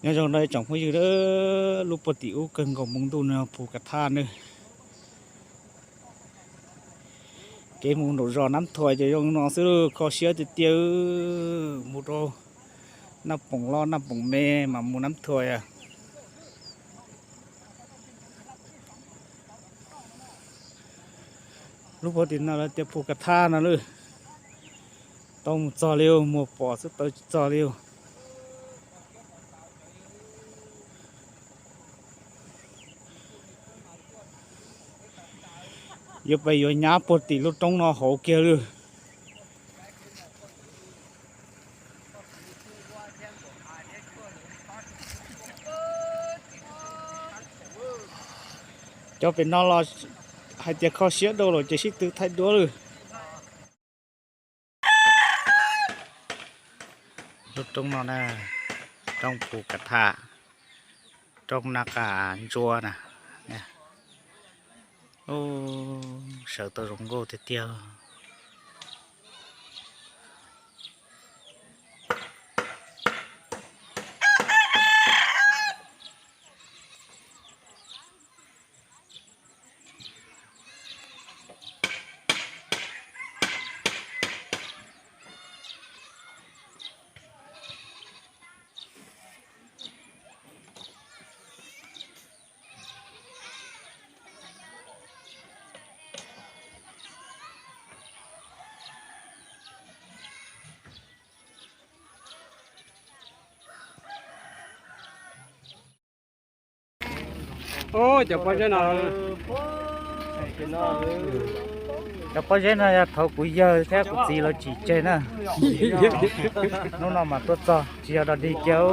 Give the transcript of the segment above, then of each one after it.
Nyob zoo nawb tsoom phooj ywg, lub puag tim ub kawg nkaus moo ntuj no puv kav thaj nawb. Kev mus nraum zos Nab Thuas ces zoo no xwb, kho siab tiag tiag. Mus rau Naj Poom loj Naj Poom me mas mus Nab Thuas. Lub puag tim no lawv tias puv kav thaj no lawm. Tau mus txog li, muag pom xwb tau tsis txog li. Yuav pais yuav nyab puag tim lub roob no hauv kiag lawm. Cov pem no los hais tias kho siab dua lawm ces sib tw thaij duab lawm. Lub roob no na, roob puv kav thaj, roob Naj Qas Ntsuab na. Sawv tau zoo nkauj tiag tiag. Cov pob zeb no, cov pob zeb no yog thaum kuv yawg thiab kuv txiv lawv tsim tseg na. Hnub no mas tuaj txog tsis yog dog dig kiag.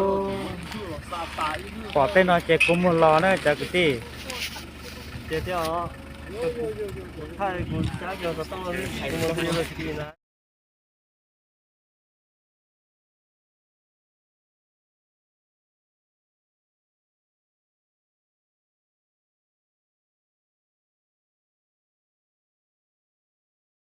Pom tej no ces kua muag los na cov kwv tij.